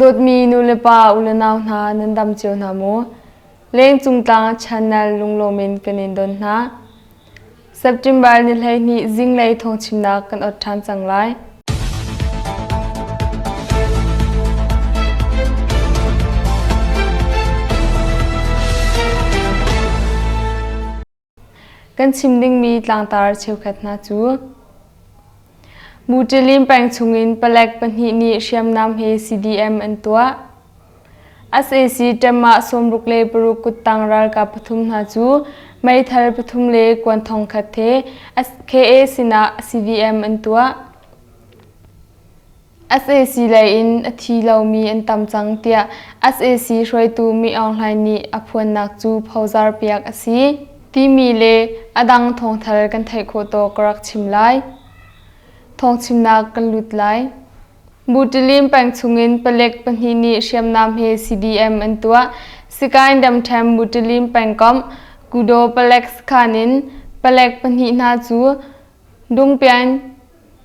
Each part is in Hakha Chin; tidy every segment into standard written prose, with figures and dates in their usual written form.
Dawtmi nulepa ulenau hna nan dam cio hna maw? Lengcung tlang channel lunglawm in kan in don hna. September ni 12 zinglei thawngchimnak kan ot ṭhan cang lai. Kan chim dingmi tlangtar cheukhat hna cu Mutilim peng chungin palek pahnih nih hriamnam he CDM an tuah. Sac ṭemah 66 kuttang ralkap pathum hna cu meithal pathum le kuan thongkhat he KA sinah CDM an tuah. Sac lei in a thi lomi an tam cang tiah sac hruaitu Mi Aung Hlaing nih a phuannak cu phozar piak a si timi le a dang thawngthar kan theih khawh tawk ka rak chim lai. Thawngchimnak kan lut lai. Butilim peng chungin palek pahnih nih hriamnam he CDM an tuah. Sikain Damṭhem Butilim pengkomh Kudo palek sakhan in palek pahnih hna cu Dungpian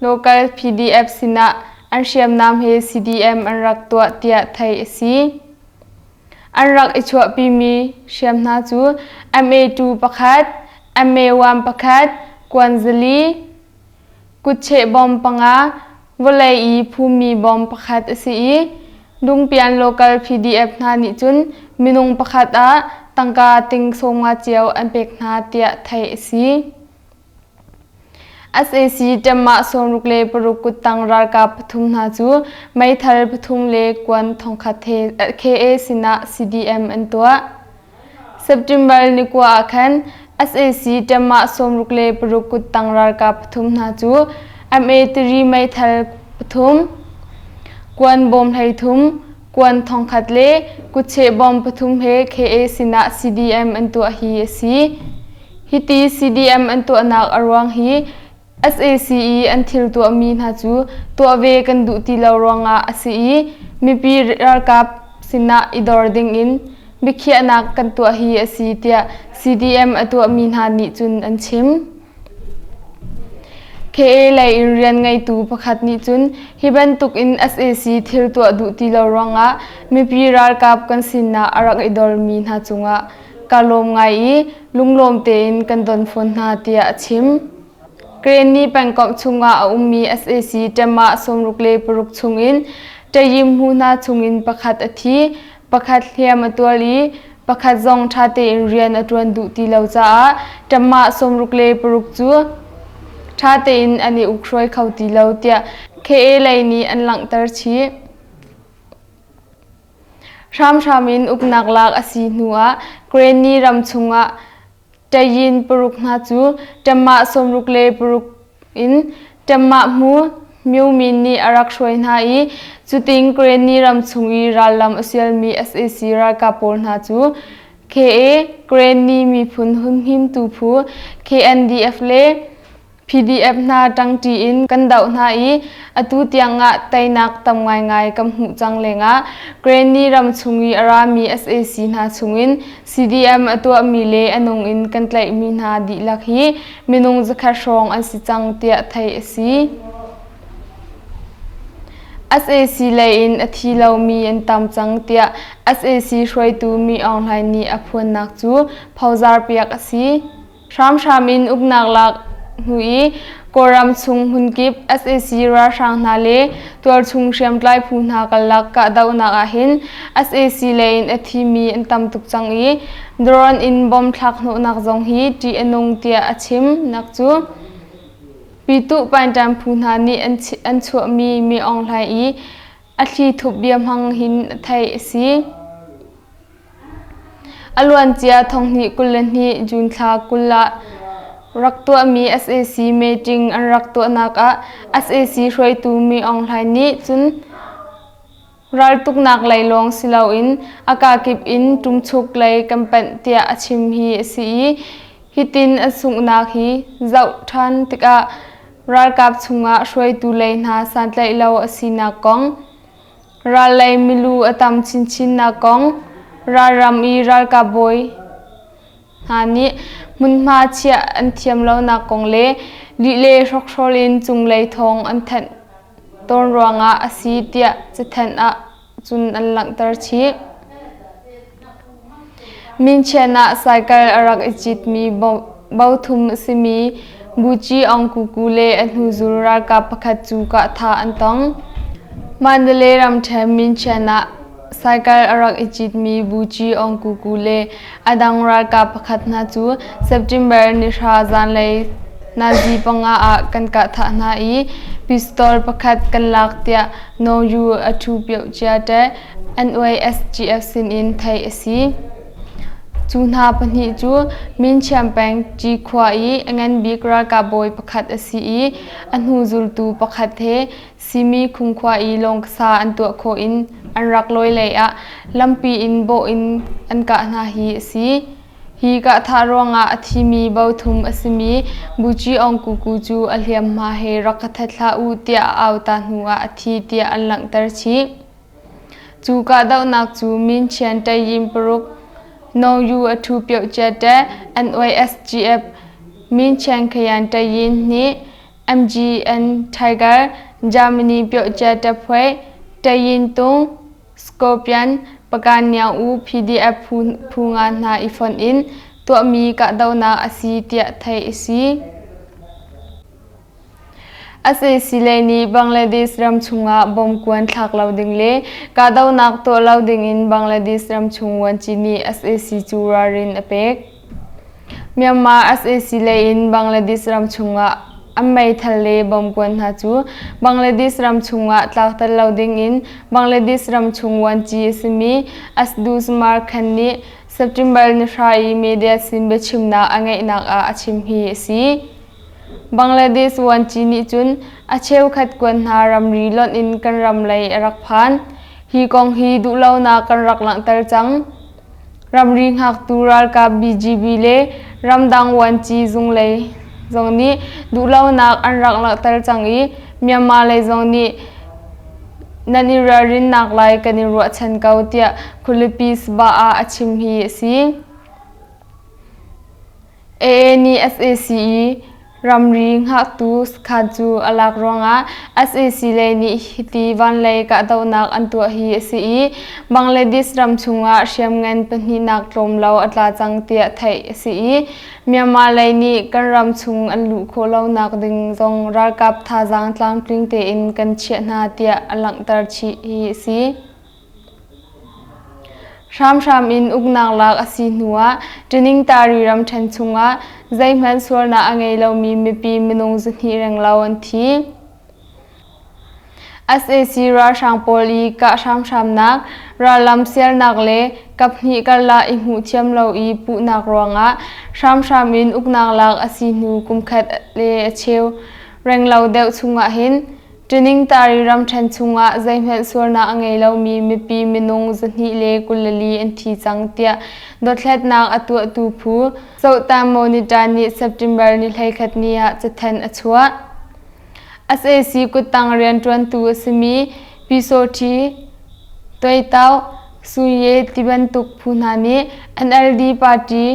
Local PDF sinah an hriamnam he CDM an rak tuah tiah theih a si. An rak i chuahpimi hriam hna cu MA2 pakhat, MA1 pakhat, kuan zali, kutcheh bom panga, vawlei i phummi bom pakhat a si i Dungpian local PDF hna nih cun minung pakhat ah tangka ting sawmnga cio an pek hna tiah theih a si. Sac ṭemah 66 kuttang ralkap pathum hna cu meithal pathum le kuan thongkhat he KA sinah CDM an tuah. September ni kua ah khan sac ṭemah 66 kuttang ralkap pathum hna cu MA3 meithal pathum, kuan bawm 13, kuan thongkhat le kutcheh bawm pathum he KA sinah CDM an tuah hi a si. Hiti CDM an tuahnak a ruang hi sac i an thil tuahmi hna cu tuah ve kan duh ti lo ruangah a si i mipi ralkap sinah i dor dingin biakhiahnak kan tuah hi a si tiah CDM a tuahmi hna nih cun an chim. KA lei in rian ngeitu pakhat nih cun hi bantuk in sac thil tuah duh ti lo ruangah mipi ralkap kan sinah a rak i dormi hna cungah Ka lawm ngai i lunglawm tein kan don fawn hna tiah a chim. Karenni pengkomh chungah a ummi sac ṭemah 66 chungin Ṭayim hmu hna chungin pakhat a thi, pakhat hliam a tuar i pakhat zong ṭha tein rian a ṭuan duh ti lo caah ṭemah 66 cu ṭha tein an i ukhruai kho ti lo tiah KA lei nih an langhter chih. Hramhram in uknak lak a si hnuah Karenni ram chungah Tayin paruk hna cu ṭammah 66 in ṭammah hmu Myo Min nih a rak hruai hna i cutin Karenni ram chung i rallam a sialmi sac ralkap pawl hna cu KA Karenni miphun humhimtu phu KNDF le PDF hna ṭangṭi in kan doh hna i atu tiangah teinak tam ngaingai kan hmuh cang lengah Karenni ram chung i a rami sac hna chungin CDM a tuahmi le a nung in kan tlaihmi hna dihlak hi minung zakhat hrawng an si cang tiah theih a si. Sac lei in a thi lomi an tam cang tiah sac hruaitu Mi Aung Hlaing nih a phuannak cu phozar piak a si. Hramhram in uknak lak hnu i Kawlram chung hmunkip sac ralhrang hna le tualchung hriamtlai phu hna karlak kahdohnak ahhin sac lei in a thimi an tam tuk cang i drone in bomb thlak hnawhnak zong hi ṭih a nung tiah a chim nak cu Pyituh Painṭan phu hna nih an chuahmi Mi Aung Hlaing i a thlithup bia hmang hin theih a si. A luancia 2022 June thla 20 ah rak tuahmi sac meeting an rak tuahnak ah sac hruaitu Mi Aung Hlaing nih cun raltuknak lei lawng si loin a kakip in ṭumchuk lei kan panh tiah a chim hi a si i hitin a sunghnak hi zoh ṭhan tikah ralkap chungah hruaitu lei hna santlaih lo a sinak kong Ral lei milu a tam chinchinnak kong ralram i ralkap bawi hna nih hmunhma chiah an thiam lonak kong le lih le hrokhrawl in cunglei thawng an thanh tawn ruangah a si tiah cathanh ah cun an langhter chih. Minchian ah cycle a rak i citmi bothum a simi Buci Aung Kuku le a hnuzul ralkap pakhat cu kahthah an tong. Mandalay ramṭhen Minchian ah cycle a rak i citmi Buci Aung Kuku le a dang ralkap pakhat hna cu September nihra zanlei nazi panga ah kan kahthah hna i pistol pakhat kan lak tiah Naw Yu a ṭhu pioh cia teh NYSGF sinin theih a si. Cu hna pahnih cu Minchiam peng Cikhua i a ngan bik ralkap bawi pakhat a si i a hnu zultu pakhat he Simi khungkhua i lawngsa an tuah khawh in an rak lawi lei ah lampi in bawh in an kah hna hi a si. Hi kahthah ruangah a thimi bothum a simi Buci Aung Kuku cu a hliamhma he rak ka that hlah u tiah a au ta hnuah a thi tiah an langhter chih. Cu kahdohnak cu Minchian Tayin paruk Naw-yu a ṭhu pioh cia NYSGF Minchian Khayan Tayin nih MGN Tiger Germany pioh cia phuai Tayin Tung Scorpion Pagan Nyaung-u PDF phu nga hna i fonh in tuahmi kahdohnak a si tiah theih a si. Sac lei nih Bangladesh ram chungah bomb kuan thlak lo ding le kahdohnak tuah lo dingin Bangladesh ramchung vuanci nih sac cu ralrin a pek. Myanmar sac lei in Bangladesh ram chungah an meithal le bomb kuan hna cu Bangladesh ram chungah tlakter lo dingin Bangladesh ramchung vuanci a simi Asduzmar Khan nih September nihra i media sin biachimnak a ngeihnak ah a chim hi a si. Bangladesh vuanci nih cun a cheukhat kuan hna ramri lonh in kan ram lei a rak phan. Hi kong hi duhlonak kan rak langhter cang. Ramri hngaktu ralkap BGB le ramdang vuanci zung lei zong nih duhlonak an rak langhter cang i Myanmar lei zong nih nan i ralrinnak lai kan i ruahchan ko tiah khualipi Sabah ah a chim hi a si. AA nih sac i ramri hngaktu sakhan cu a lak ruangah sac lei nih hiti vanlei kahdohnak an tuah hi a si i Bangladesh ram chungah hriamngan pahnihnak tlawm lo a tla cang tiah theih a si i Myanmar lei nih kan ram chung an luh khawh lonak ding zong ralkap thazaang tlamtling tein kan chiah hna tiah a langhter chih hi a si. Hramhram in uknak lak a si hnuah Ṭiningtari ramṭhen chungah zeihmanh sualnak a ngei lomi mipi minung zahnih renglo an thi. Sac ralhrang pawl i kah hramhramnak, rallam sialnak le kaphnih karlak i hmuhthiam lo i puhnak ruangah hramhram in uknak lak a si hnu kumkhat le a cheu renglo deuh chungah hin Ṭiningtari ramṭhen chungah zeihmanh sualnak a ngei lomi mipi minung 224 an thi cang tiah dothlatnak a tuahtu phu Sohtan Monitor nih September ni 11 ni ah cathanh a chuah. Sac kuttang rianṭuantu a simi Pyusawṭhi, Tuaitauh, Suye tibantuk phu hna nih NLD party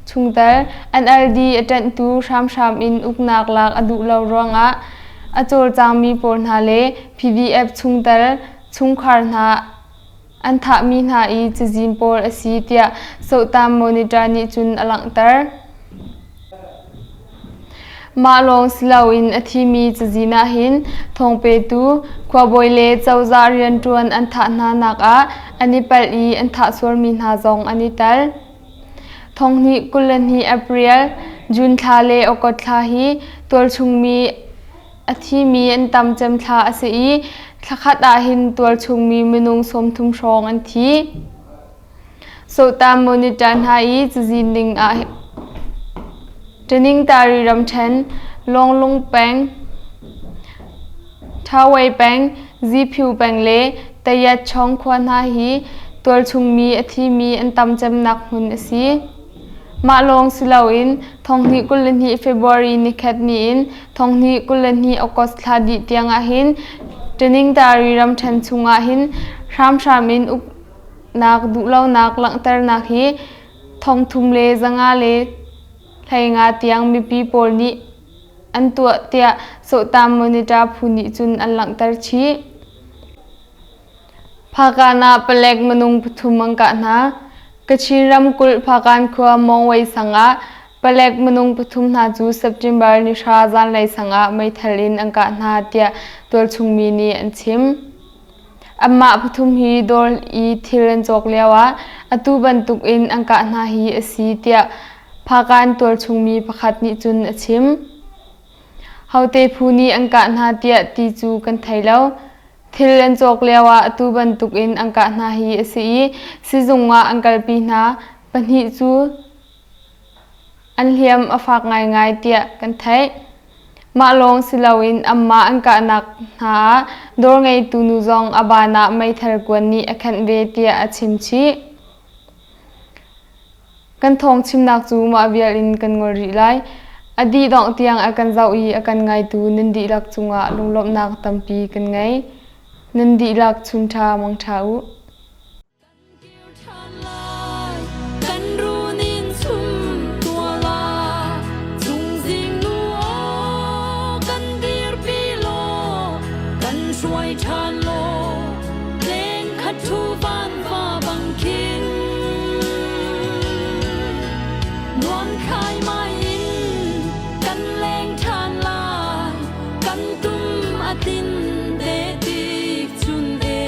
chungtel NLD a ṭanhtu hramhram in uknak lak a duh lo ruangah a cawlcangmi pawl hna le PDF chungtel chungkhar hna an thahmi hna i cazin pawl a si tiah Sohtam Monitor nih cun a langhter. Mah lawng si loin a thimi cazin ah hin thawngpetu, khuabawi le cozah rianṭuan an thah hna nak ah an i palh i an thah sualmi hna zong an i tel. Thonghnih 22 April, June thla le August thla hi tualchungmi a thimi an tam cem thla a si i thlakhat ah hin tualchungmi minung 30 hrawng an thi. Sawhtam monitor hna i cazin ding ah Ṭiningtari ramṭhen, Lawnglung peng, Ṭhawei peng, Ziphiu peng le Tayatchawng khua hna hi tualchungmi a thimi an tam cemnak hmun a si. Mah lawng si loin thonghnih 22 February nikhat ni in thonghnih 22 August thla dih tiang ahhin Ṭiningtari ramṭhen chungah hin hramhram in uk nak duhlonak langhternak hi thongthum le 515 tiang mipi pawl nih an tuah tiah Sawhtam Monitor phu nih cun an langhter chih. Phakan ah palek minung pathum an kah hna. Kachin ramkulh Phakan khua Mawngwei sang ah palek minung pathum hna cu September ni hra zanlei sang ah meithal in an kah hna tiah tualchung mi nih an chim. Anmah pathum hi dawr i thil an cawk lioah atu bantuk in an kah hna hi a si tiah Phakan tualchung mi pakhat nih cun a chim. Hote phu nih an kah hna tiah ti cu kan thei lo. Thil an cawk lioah atu bantukin an kah hna hi a si i sizung ah an kalpi hna. Pahnih cu an hliam a fak ngaingai tiah kan theih. Mah lawng si loin anmah an kahnak hna ah dawr ngeitu nu zong a baan ah meithal kuan nih a khenh ve tiah a chim chih. Kan thawng chimnak cu mah vial in kan ngol rih lai. A dih dongh tiang a kan zoh i a kan ngaitu nan dihlak cungah lunglawmhnak tampi kan ngei. Nan dihlak chunṭha mangṭha u. Kan runin chum tuala chungzing nu aw kan dirpi law kan hruai ṭhan law leng khat thu van va bang khin nuam khai mai in kan leng ṭhan lai kan tum a tin te tik chun e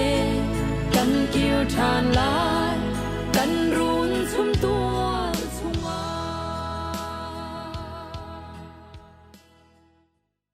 kan kir ṭhan lai.